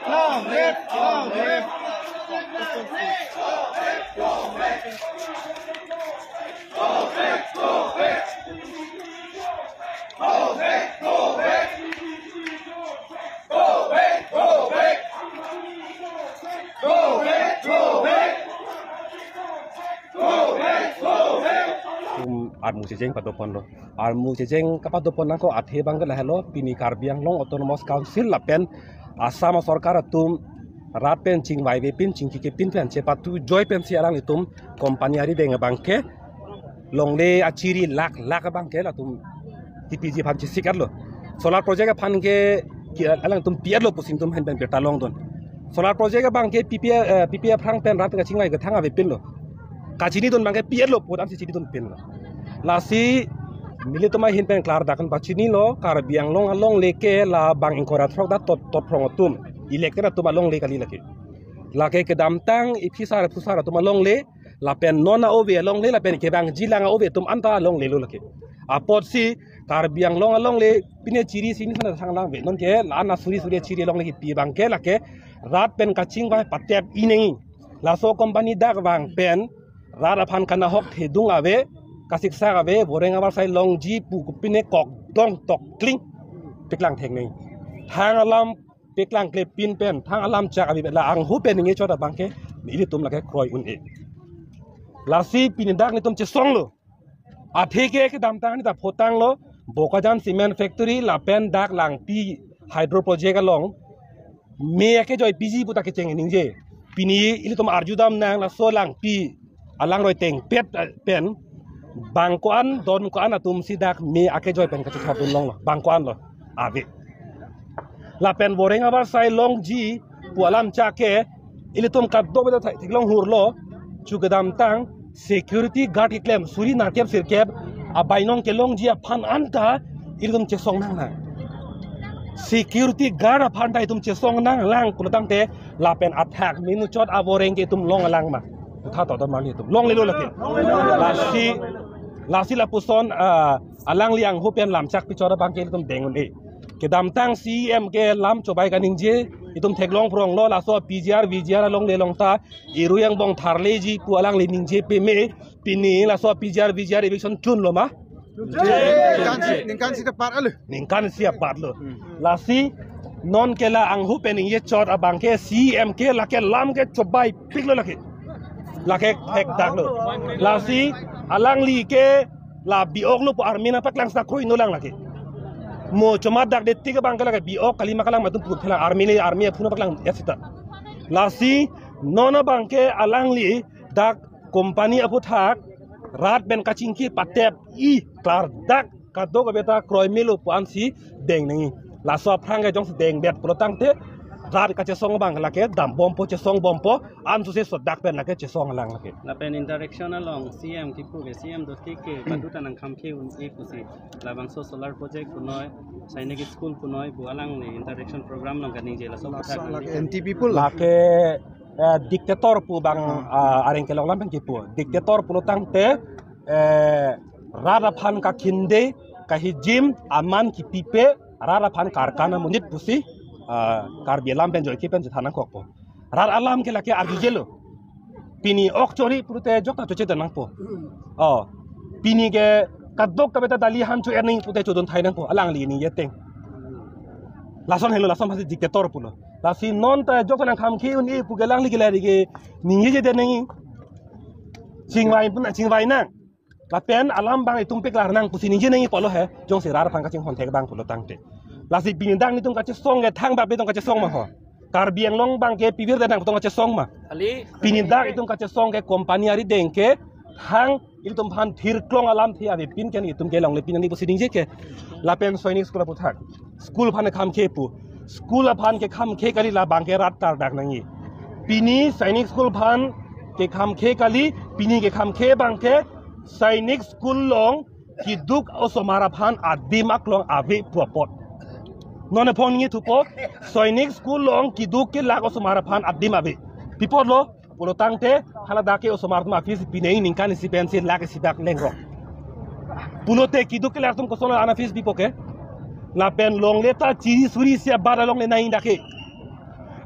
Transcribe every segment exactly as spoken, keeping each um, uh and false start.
Long live, long live. Go back, go back. Go back, go back. Go back, go back. Go back, go back. Tum armu checheng padoponlo. Armu checheng kapadoponang ko athe abang ke lahelo, pini Karbi Anglong Autonomous Council lapen Assam sorkar atum rat pen chingvai avepin, chingki kepin pen chepatu joi pensi alanglitum company arideng abang ke longle achiri lakh lakh abang ke latum T P G aphan chesik-etlo. Solar project aphan ke ki-, alangtum pi-etlo pusi netum ahin pen birta longdun. Solar project abang ke P P A, eh, P P A aphrang pen rat kachingvai kethang avepinlo. Kachinidun abang ke pi-etlo pu ansi chinidunpinlo. Lasi nelitum ahin pen klardak an pachinilo, Karbi Anglong alongle ke labang ingkoi ra throk dak tot, tot phrong atum, elected atum alongle kali lake. Lake kedamtang iphisar phusar atum alongle, lapen non a-ove alongle, lapen kevangjilang a-ove atum anta alonglelo lake. Apotsi Karbi Anglong alongle pine chiri sini sana thanglang ave. Non ke la-an asuri suri chiri alongle kipi abang ke lake rat pen kachingvai patep ineng. Laso company dak vang pen rat aphan kanahok thedung ave, kasiksak ave, boreng avarsai longji pu kopine kok dong tok kling paklang thek neng. Thang alam paklang klepin pen, thang alam chak ave la anghu pen ningje chot abang ke ilitum lake kroi un-e. Lasi pini dak netum chesonglo. Athe ke kedamtang ni ta photanglo, Bokajan Cement Factory lapen dak Langpi Hydro Project along me akejoi piji pu ta kecheng ningje. Pini ilitum arjudam nang laso Langpi alangroi tengpet, eh, pen bang ko-an, don ko-an atumsi dak me akejoi pen kachethapdun longlo, bang ko-anlo ave. Lapen boreng avarsai longji pu alam chak ke ilitum kadokave ta theklong hurlo, chu kedamtang security guard keklem suri nerkep sirkep abainong kelongji aphan anta ilitum chesong nangnang. Security guard aphan ta itum chesong nanglang pulotangte lapen athak minuchot aboreng ke itum longlang ma? Kutha to mali itum longlelo lake. Lasi, lasi lapuson, ah, alangli anghu pen lamchak pichot abang ke itum deng un-e. Kedamtang C E M ke lam chobai kaningje, itum theklong phronglo, laso P G R, V G R alongle along ta irui angbong tharleji pu alangli ningje peme, pini laso P G R, V G R eviction chunlo ma? Ningkan si, ningkan si dapat alo. Ningkan si apatlo. Hmm. Lasi non ke la anghu pen ningje chot abang ke C E M ke lake lam ke chobai piklo lake. Lake thekdaklo. Lasi alangli ke la bi-oklo pu army nangpaklang sa kroinolang lake. Mo chomat dak de tik abang ke lake bi-ok kali ma kalang ma atum pu thelang, army le army aphu nangpaklang ya sita. Lasi non abang ke alangli dak company aphuthak rat pen kachingki patep-i klardak kadokave ta kroi melo pu ansi deng nangji. Laso aphrang ke jongsi dengdet pulotangte rat kachesong abang lake dambompo, chesongbompo, ansose sodak pen lake chesong lang lake. Lapen interaction along C M kipu ke, C M dotik ke padu ta nangkhamkhe un-e pusi, labangso solar project punoi, sainik school punoi pu alangli interaction program nangkaningje laso. Laso aphuthak lake nangli N T P pu lake, eh, dictator pu bang, ah, areng kelong lam pen kipu. Dictator pulotangte, eh, rat aphan kakhinde, kahijim, aman kipipe, rat aphan karkana monit pusi, ah, Karbi alam pen joike pen chethan nangkokpo. Rat alam ke lake arjujelo. Pini ok chori pulote jokta choche nangpo. Oh. Pini ke kadokave ta dali han cho-er nangji pulote chodun thai nangpo. Alangli ningje teng. Lason helo, lason hasi dictator pulo. Lasi non ta jokta nangkhamkhe un-e pu ke alangli ke lari ke ningjeje nangji. Chingvai pun chingvai nang. Lapen alam abang itum paklar nang pusi ningje nangji pulo he, jongsi rat aphan kachinghon thek abang pulotangte. Lasi pini dak netum kachesong ke thangbap netum kachesong ma ho. Karbi Anglong abangke pivirdet nang tong kachesong ma. Kali. Pini dak itum kachesong ke company arideng ke thang ilitum aphan thirklong alamthe avepin ke itum ke longle pin ani pusi ningje ke. Lapen Sainik School aputhak. School aphan kekhamkhe pu. School aphan kekhamkhe kali, labangke rat kardak nangji. Pini Sainik School aphan kekhamkhe kali, pini kekhamkhe abangke Sainik School along keduk osomar aphan adim aklong ave pu apot. Non ephong ningje thupo, Sainik School along keduk kelak osomar aphan adim ave. Pi apotlo, pulo tangte, haladak ke osomar atum a-fees pinei ningkan isi pensi lakh isi dak lengrok. Pulote keduk kelak atum koson ana-fees pipo ke. Lapen longle ta chiri suri isi abat alongle nai dak ke.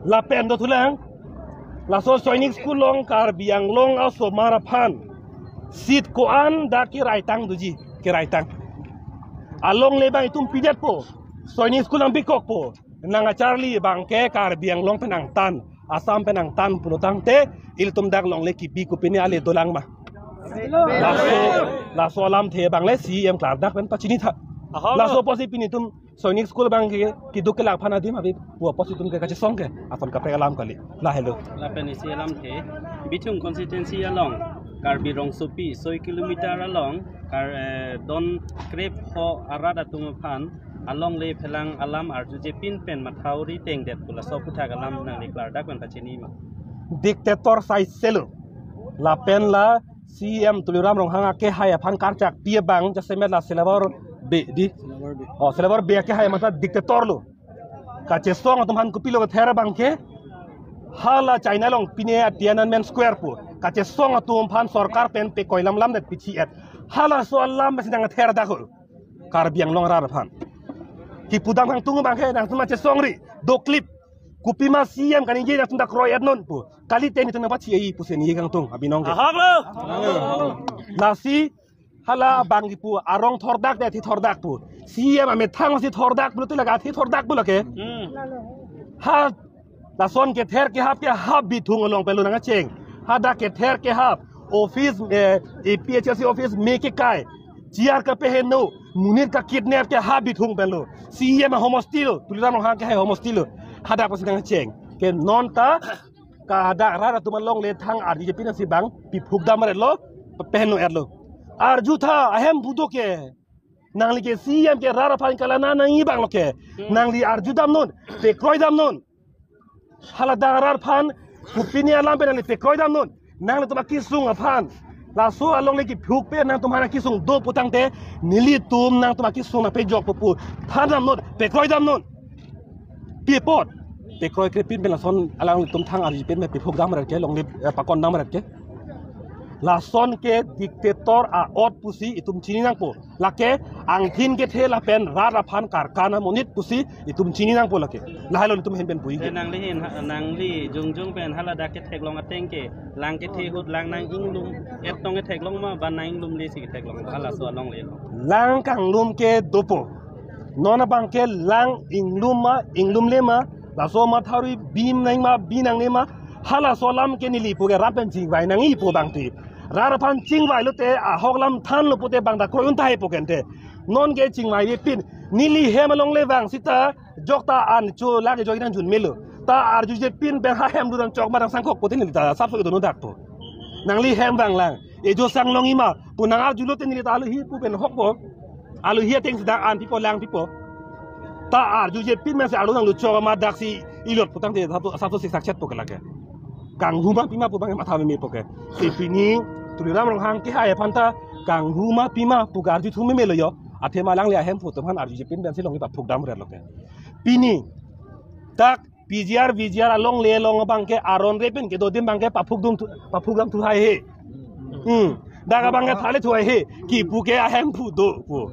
Lapen dothulang, laso Sainik School along Karbi Anglong asomar aphan seat ko-an dak keraitang doji, keraitang. Alongle abang itum pidetpo, Sainik School nangpikokpo. Nang acharli abangke Karbi Anglong pen angtan, Assam pen angtan pulo tangte, ilitum dak longle kipi kopine ale dolang ma. Laso, laso alamthe abang le C E M klardak pen pachini tha. Aha. Laso apotsi pini itum Sainik School abangke keduk kelak aphan adim ave pu apotsi itum ke kachesong ke. Aphan kaprek alam kali. Lahelo. Lapen isi alamthe, Bithung constituency along Karbi Rongsopi soi kilometer along kar, eh, don krep ho arat atum aphan alongle phelang alam arjujepin pen mathauri tengdet pu laso aputhak alam nangli klardak pen pachini ma. Dictator sai selo. Lapen la C E M Tuliram Ronghang akehai aphan karchakpi abang jasemet la syllabus B di. Syllabus B. Oh, syllabus B akehai masa dictator lo. Kachesong atum aphan kopilo kether abangke. Hala China along pine a Tiananmen Square pu. Kachesong atum aphan sorkar pen pekoi lamlamdet pichi et. Halaso alam besi nangther dak ho. Karbi Anglong arat aphan. Kipudam kangtung abangke nangtum kachesongri. Doklip. Kopima C E M kaningje nangtum dak kroi et non pu. Kalite nelitum nangpachi-i pusi ningje kangtung abinong ke. Ahok lo. Lasi hala abang kipu arong thordak de athi thordak pu. C E M amethang si thordak pulote laga athi thordak pulo ke. Hmm. Ha lason kether kehap ke ha Bithung along penlo nangkecheng. Hadak kether kehap office, eh, A P H L C office me kekai. Chair kapeheno, monit kakidnap ke ha Bithung penlo. C E M ahomosti lo, Tuliram Ronghang akehai ahomosti lo. Hadak pusi nangcheng. Ke non ta, ka hadak rat atum alongle thang arjujepin si abang, piphuk dam ret lo, peheno et lo. Arju tha, ahemphu do ke. Nangli ke C E M ke rat aphan kalana nangji abang lo ke. Hmm. Nangli arju dam non, pekroi dam non. Haladak arat aphan, kopine alam pen nangli pekroi dam non. Nanglitum akesung aphan. Laso alongle kiphuk pen nangtum aphan akesung do putangte, nelitum nangtum akesung nangpejokpo pu. Than dam non, pekroi dam non. Pi apot. Pekroi krepin pen lason alanglitum thang arjupin pen piphuk dam ret ke, longle, eh, pakon dam ret ke. Lason ke dictator a-ot pusi itum chini nangpo. Lake angthin kethe lapen rat aphan karkan amonit pusi itum chini nangpo lake. Lahelo itum ahin pen bui ke. Te nangli hin ha-, nangli jongjong pen haladak ketheklong ateng ke lang kethe ahut lang nang-inglum et tong ketheklong ma ba nang-inglumle si ketheklong halaso alongle lo. Lang kanglum ke dopo. Non abangke lang inglum ma, inglumle ma, laso mathauri bi nang ma, bi nangne ma, halaso alam ke neli pu ke rat pen chingvai nangji pu abang ti. Rat aphan chingvai lote ahok lam thanlo pute bang ta kroi un tahai pu ke ante. Non ke chingvaijepin. Neli hem alongle vang sita jok ta an cho lake jok nang jun melo. Ta arjujepin pen ha hem dodam chok ma dang sangkok pute neli ta sapso kedo no dak pu. Nangli hem vang lang. Ejo sang longji ma. Pu nang arjulote neli ta alohi pu pen hokpo. Alohi ateng si dak an pipo lang pipo. Ta arjujepin masi arlo nanglo chok ma daksi ilot putangte sapso, sapso siksak chet pu ke lake. Kanghu ma pima pu abang matha meme pu ke. Si pini Tuliram Ronghang akehai aphan ta kanghu ma pima pu arju thu meme lo jo. Athema alangli ahemphu atum aphan arjujepin pensi longle paphuk dam ret lo ke. Pini dak P G R, V G R alongle along abangke aron re pen kedo adim abangke paphuk dam thu, paphuk dam thu haihe. Hmm. Dak abangke thale thu haihe. Kipu ke ahemphu do pu.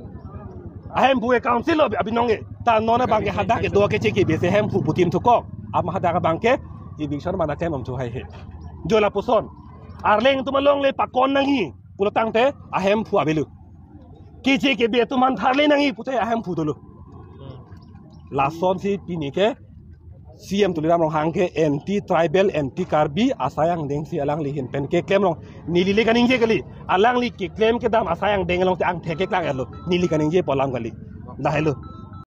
Ahemphu ke council lo abinong ke. Ta non abangke hadak kedo keche kebe si ahemphu putin thukok. Ama hadak abangke eviction mana kemam thu haihe. Jo lapuson. Arleng atum alongle pakon nangji. Pulo tangte ahemphu avelo. Keche kebe atum aphan tharle nangji pute ahemphu dolo. Lasonsi pini ke C M Tuliram Ronghang ke anti tribal, anti Karbi asai angdeng si alangli ahin pen keklem long. Neli le kaningje kali. Alangli keklem kedam asai angdeng along te angthek keklang etlo. Neli kaningje pu alam kali. Lahelo.